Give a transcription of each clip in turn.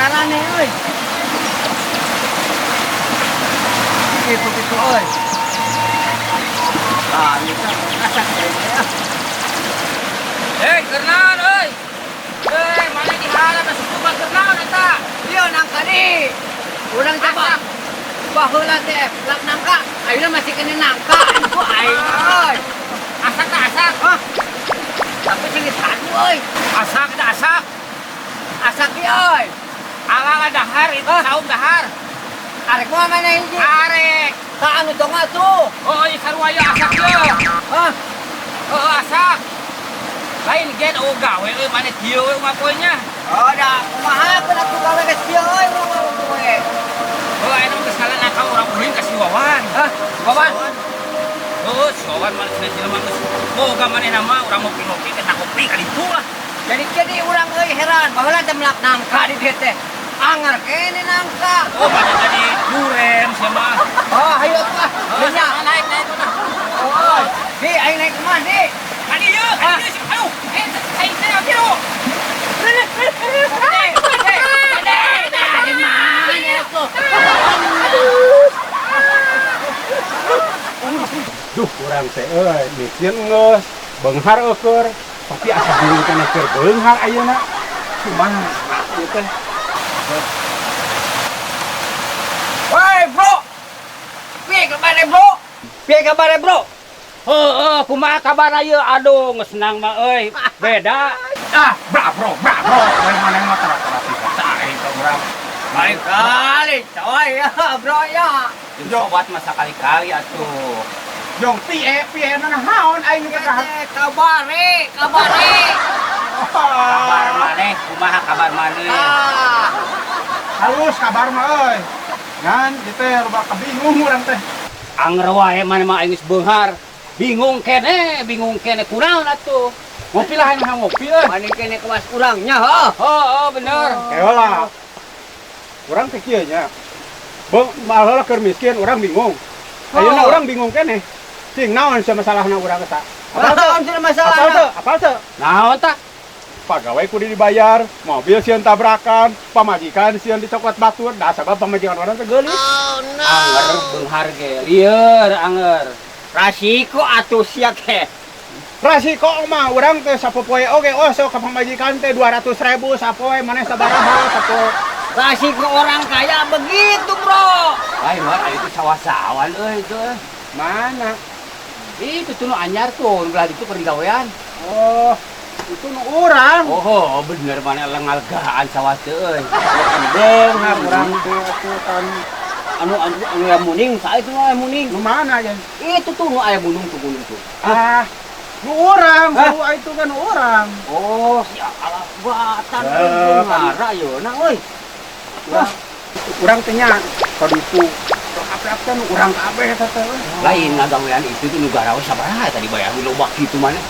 Ararane euy. Gitu gitu euy. Ah, ieu teh asak euy. Hei, keur naon euy? Hei, mana diharap asup rumah, keur naon eta? Ieu nangka di. Urang coba. Baheula teh lak nangka, ayeuna masih kena nangka. Ku aing euy. Asak tak asak? Hah? Tapi sing satu euy. Asak tak asak? Asak ieu euy. Ala dahar itu saum dahar. Arek mah mana hiji? Arek. Ka anu tonga tuh. Oh, iya sarua ieu asak ieu. Hah? Oh, asak. Lain gen oh gawe euy maneh dieu we mah poe nya. Oh, da kumaha keun atuh gawe geus kieu euy urang mah we. Oh, ayeuna mah geus nangka urang ulin ka si Wawan. Hah? Wawan? Oh, si Wawan mah cenah jelema geus boga manehna mah, urang ngopi-ngopi teh kopi ka ditu lah. Jadi jadi urang euy heran, baheula teh melak nangka di dieu teh. Anger kene nangka. Oh, mana jadi duren sia mah. Oh, hayu atuh ah. Oh, Nya. naik naik nah. Oh, di aing naik kumaha di? Ka dieu, ka dieu sih. Aduh, eh aing teh kieu. Dari mana tuh? Duh, urang teh euy, miskin geus, beunghar eueur, tapi asa bingung kana keur beunghar ayeuna. Kumaha ieu teh? Woi, bro. Piye kabare, bro? Piye kabare, bro? Heeh, kumaha kabar ieu? Aduh, geus senang mah euy. Beda. Ah, bra bro, bra bro. Lain maneh mah tara-tara ti aing ka urang. Baik Kali, coy ya, bro ya. Sobat masa kali-kali atuh. Jong piye piye naon aing ka Kabare, kabare. Kabar maneh, kumaha kabar maneh? Ah, Halus kabar mah euy. Ngan ieu teh loba kabingung urang teh. Anger wae maneh mah aing geus beunghar. Bingung kene kunaon atuh. Ngopi lah aing mah ngopi euy. Maning kene kewas urangnya, heuh. Oh, bener. Keola. Urang teh kieu nya. Beung malah keur miskin urang bingung. Ayeuna urang bingung keneh. Cing naon sia masalahna urang eta? Apal teu? Naon cenah masalahna? Apal teu? Apal teu? Naon tah? Pagawe kudu dibayar, mobil sieun tabrakan, pamajikan sieun dicokot batur, dah sabab pamajikan urang teh geulis. Anger beunghar ge. Lieur anger. Rasiko atuh sia teh. Rasiko mah urang teh sapopoe oge oh sok ka pamajikan teh 200.000 sapoe maneh sabaraha sapoe. Rasiko orang kaya begitu, bro. Lain mah itu sawah-sawan euy itu. Mana? Itu tuh nu anyar tuh, nu belah ditu keur digawean. Oh, itu nu urang. Oh, bener maneh lengalgaan sawah teh euy. Beunghar urang teh atuh kan. Anu anu anu aya muning, sae itu aya muning. Nu mana ya? Itu tuh nu aya gunung tuh gunung tuh. Ah, nu urang, nu itu kan nu urang. Oh, si alah batan Eh, beunghar ayeuna euy. Urang teh nya ka ditu. Sok teh nu urang kabeh eta teh. Lain ngagawean itu tuh nu garawe sabaraha tadi bayar loba kitu maneh.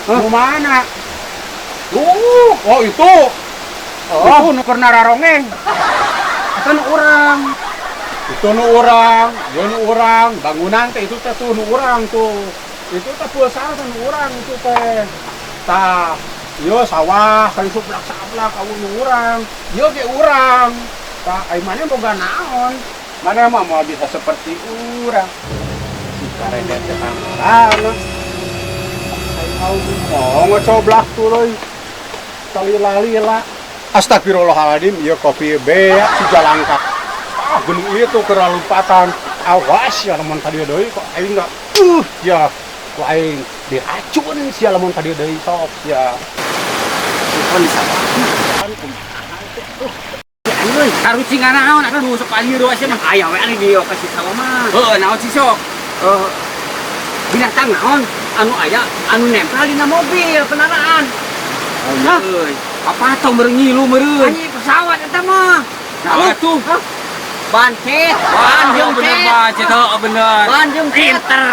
Nu mana? Oh itu. Oh. Itu nu keur nararongeng. Eta nu urang. Itu nu urang, ieu nu urang, bangunan teh itu teh tuh nu urang tuh. Itu teh pulsa teh nu urang itu teh. Tah, ieu sawah kan sublak-sablak awu nu urang. Ieu ge urang. Tah, ai maneh boga naon? Maneh mah moal bisa seperti urang. Si karedet teh tanggalana. Ai mau ngocoblak tuh talila-lila. Astagfirullahaladzim, ieu kopi bea si jalangka. Ah, gunung ieu tuh keralompatan. Awas ya lamun ka dieu deui kok aing enggak. Ya, ku aing diracun sia lamun ka dieu deui sok ya. Kan di sawah. Karucingan naon atuh sok lieur wae sia mah. Aya we anu dieu ka si sawah mah. Heuh, naon sih sok? Binatang naon anu aya anu nempel dina mobil kendaraan. Hah? Euy, apa tau meureun ngilu meureun. Anjing pesawat eta mah. Naon atuh? Bancet, Wah, banjung bener cet. bancet, heuh bener. Banjung cet. Pinter.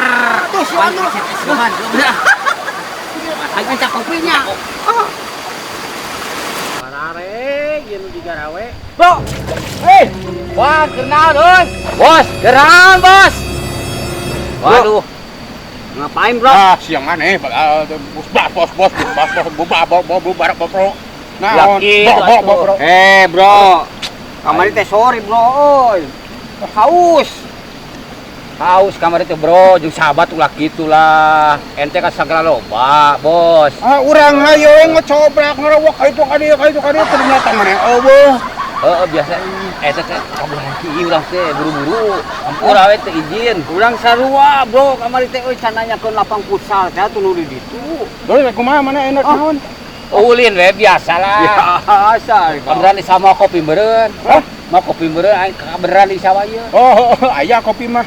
Tuh si anu. Bancet, si bener. Aing minta kopinya. Parare, ieu nu digarawe. Bro. Hei, Wah, keur naon euy? Bos, geran, Bos. Waduh. Ngapain, bro? Ah, siang maneh bos bos bos bos bos bos bos bos bos bos bos. Naon? Bo, bo, bro. Eh, bro. Kamari teh sorry, bro. Oi. Haus. Haus kamari teh, bro, jeung sahabat ulah kitu lah. Ente kan sagala loba, bos. Ah, urang hayo ngecobrak ngerowok ka itu ka dieu ka itu ka dieu ternyata maneh eueuh. Heeh, biasa eta teh kaburan kieu urang teh buru-buru. Ampura we teu izin. Urang sarua, bro. Kamari teh euy can nanyakeun lapang futsal teh atuh nu di ditu. Bro, kumaha maneh enak naon? Ulin we biasa lah. Biasa. Beneran di sama kopi meureun. Hah? Mau kopi meureun aing beneran di sawah ieu. Oh, aya kopi mah.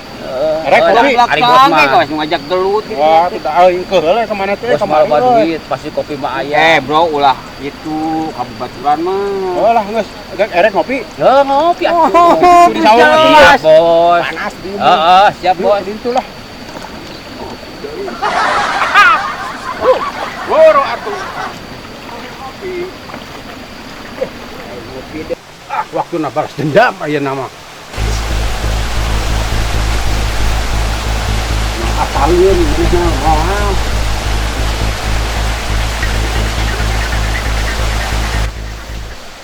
Rek kopi. Ari bos mah. Geus ngajak gelut gitu. Wah, tidak aing keheula ka mana teh Bos mah loba kamari. duit, pasti kopi mah aya. Eh, bro, ulah gitu kababaturan mah. Oh lah geus, rek erek ngopi. Heuh, ngopi atuh. Oh, di sawah Siap, bos. Panas di. Heeh, siap, bos. Ditu lah. Boro atuh. Kopi. Ah, waktu na balas dendam aya nama. Apalieun manehna moal.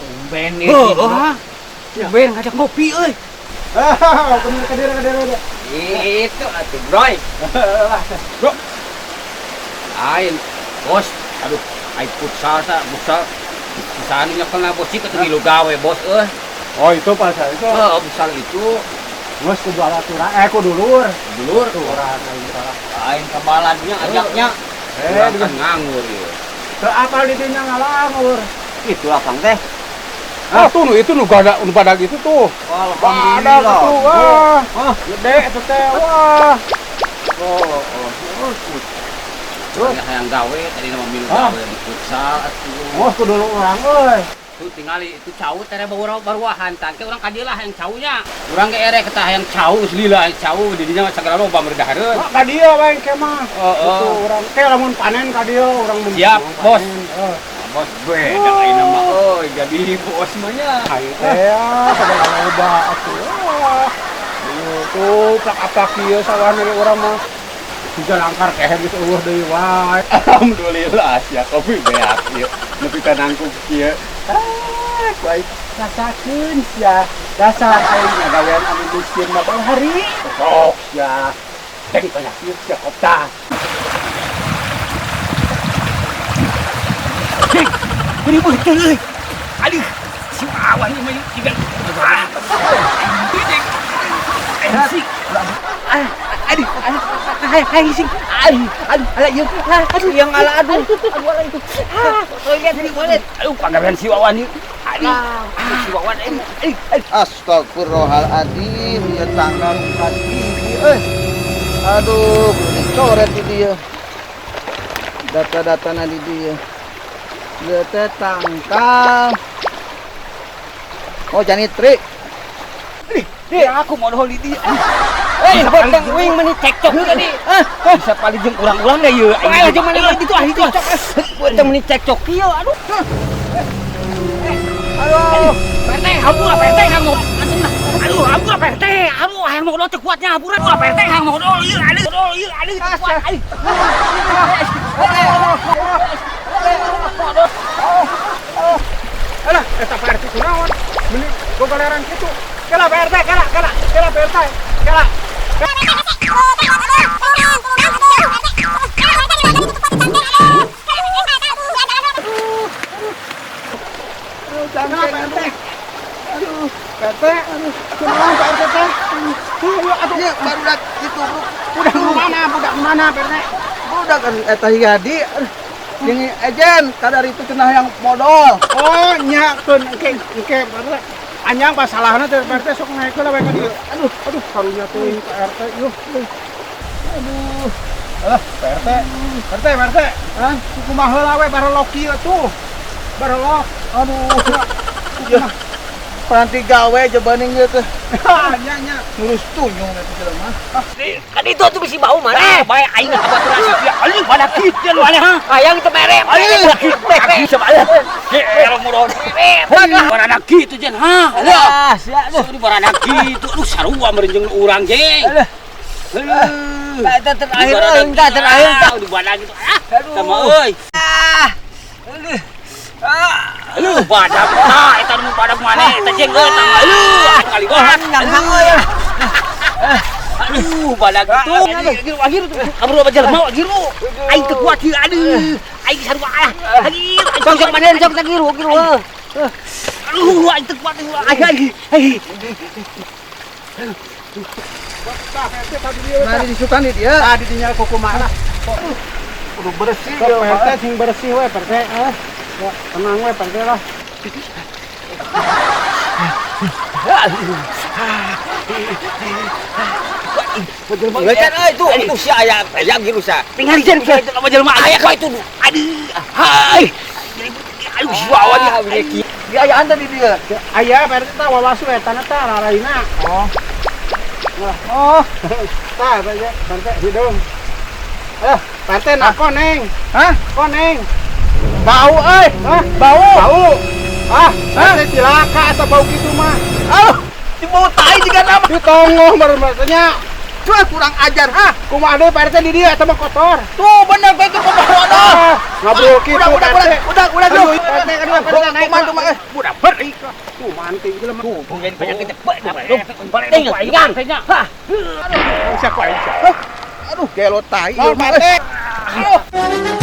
Tumben ieu. Heeh. Tumben ngajak ngopi euy. Ah, kadir kadir kadir. Itu atuh, bro. Bro. Aing, bos. Aduh, aing futsal sa, futsal. Futsal nya kena bos sih ketemu lu gawe, bos euy. Oh, itu pasal itu. Heeh, futsal itu. Geus kudu aturan, ku dulur. Dulur urang aing salah. Aing kebalannya ajaknya. Eh, kan nganggur ieu. Teu apal di dinya ngalangur. Itu akang teh. Ah, tuh nu itu nu gada nu badag itu tuh. Alhamdulillah. Badag tuh, wah. Gede itu teh, wah. Oh, oh. Terus hayang gawe tadi nama milu gawe di futsal atuh. Oh, kudu urang euy. Tuh tingali itu cau teh baru baruahan tangke urang ka dieu lah hayang caunya. Urang ge erek tah hayang cau geus lila hayang cau di dinya mah sagala loba merdahareun. Wah, ka dieu wae engke mah. Heeh. Itu urang teh lamun panen ka dieu urang mun. Siap, bos. Heeh. Bos beda ayeuna mah euy jadi bos mah nya. Aing teh sagala loba atuh. Wah. Tuh plak-aplak ieu sawah dari urang mah. Tiga langkar kehe geus eueuh deui wae. Alhamdulillah sia kopi beak ieu. Nepi ka nangkuk kieu. Ah, ku aing rasakeun sia. Dasar aing ngagawean anu miskin mah bang hari. Sok sia. Teh penyakit sia kopta. Ini beuteung euy. Aduh, si Wawan ieu mah jiga. Aduh, aduh, sing. Aduh, aduh, ala ieu. Aduh, yang ala aduh. Aduh, ala itu. Ah, toilet di toilet. Aduh, pagawean si Wawan ieu. Aduh, si Wawan euy. Astagfirullahaladzim, ya tanggal 4 gigi euy. Aduh, belum dicoret di dia. Data-datana di dia. Data tangkal. Oh, janitri. Ih, aku mau di dia. Eh, boteng uing meni cekcok tadi. Bisa paling jeung urang-urang da ieu. Ayo jeung mana itu ah itu. Boteng meni cekcok kieu aduh. Aduh. Pak RT, hampura Pak RT, hayang mau. Aduh, hampura Pak RT, aduh hayang mau teu kuatnya hampura. Pak RT hayang mau ieu aduh, ieu aduh teu kuat. Aduh. Alah, eta Pak RT kunaon? Meni gogaleran kitu. Kela Pak RT, kela, kela, kela Pak RT, kela. Aduh, Kela Pak RT. Aduh, Pak RT, aduh, kunaon Pak RT teh? Aduh, atuh, ieu barudak ditubruk. budak nu mana, budak nu mana Pak RT? Budak eta Yadi. Jeung ejen kadar itu cenah yang modal. Oh, nya keun engke engke Pak RT. Anjang masalahna teh Pak RT sok naik heula we ka dieu. Aduh, aduh karunya teuing Pak RT yuh. Aduh. Alah, Pak RT. Pak RT, Pak RT. Hah? Kumaha heula we barelok kieu tuh. Barelok. Aduh. Ya. Peranti gawe jebaning ieu teh. Nya nya. Ngurus tunyung eta jelema. Kan itu tuh bisi bau mana? Bae aing kabaturan sia. Aduh, pada kieu lu aneh ha. Hayang teu mere. Aduh, kieu sama aja. Kalau murah. Baranak kitu jen ha. Alah, sia aduh. Aduh, baranak kitu. Aduh, sarua meureun jeung urang jeng. Aduh. Aduh. Eta terakhir euy, tah terakhir tah. Aduh, badak gitu. Ah, Aduh. sama euy. Ah. Aduh. Aduh, badak tah eta nu badak maneh eta jeung euy tah. Aduh, kaliwat. Nang euy. Aduh, badak itu. Akhir kabur apa jelema akhir. Aing teu kuat ieu aduh. Aing sarua ah. Akhir Sok sok maneh sok tah giru giru. Aduh, aing teu kuat aing. Aing. Tah, Pak RT tadi dia. Nah, disukan di dia. Tadi dinya kukumaha lah. Kudu bersih Sok ieu Pak mah. RT sing bersih we Pak RT. Ya, tenang we Pak RT lah. Kan euy itu itu si aya aya giru sa. Tinggal jen bisa itu sama jelema aya ka itu. Aduh. Hai. Aduh, si wawan ya. Di ayaan tadi dia. Aya Pak RT tah wawasu eta na tah laraina. Oh. Oh. Tah Pak RT, Pak RT hidung. Eh, Pak RT nah koneng. Hah? Koneng. Bau euy. Hah? Bau. Bau. Ah, Pak RT cilaka asa bau kitu mah. Aduh, di bau tai juga nama. Ditongoh baru-barunya. Cuy, kurang ajar, ha? Kumaha deui Pak RT di dieu eta mah kotor. Tuh bener bae ke pembawa. Ah, ngobrol kitu Udah, udah, Pak RT. udah, udah, udah, Aduh, Pak RT kan Pak RT naik. Kumaha, kumaha, eh. Budak beri. Tuh manting jelema. Tuh, bungin penyakit teh. Tinggal, tinggal. Hah. Aduh, siapa aing? Aduh, gelo tai Naon ieu mah. Pak RT? Aduh.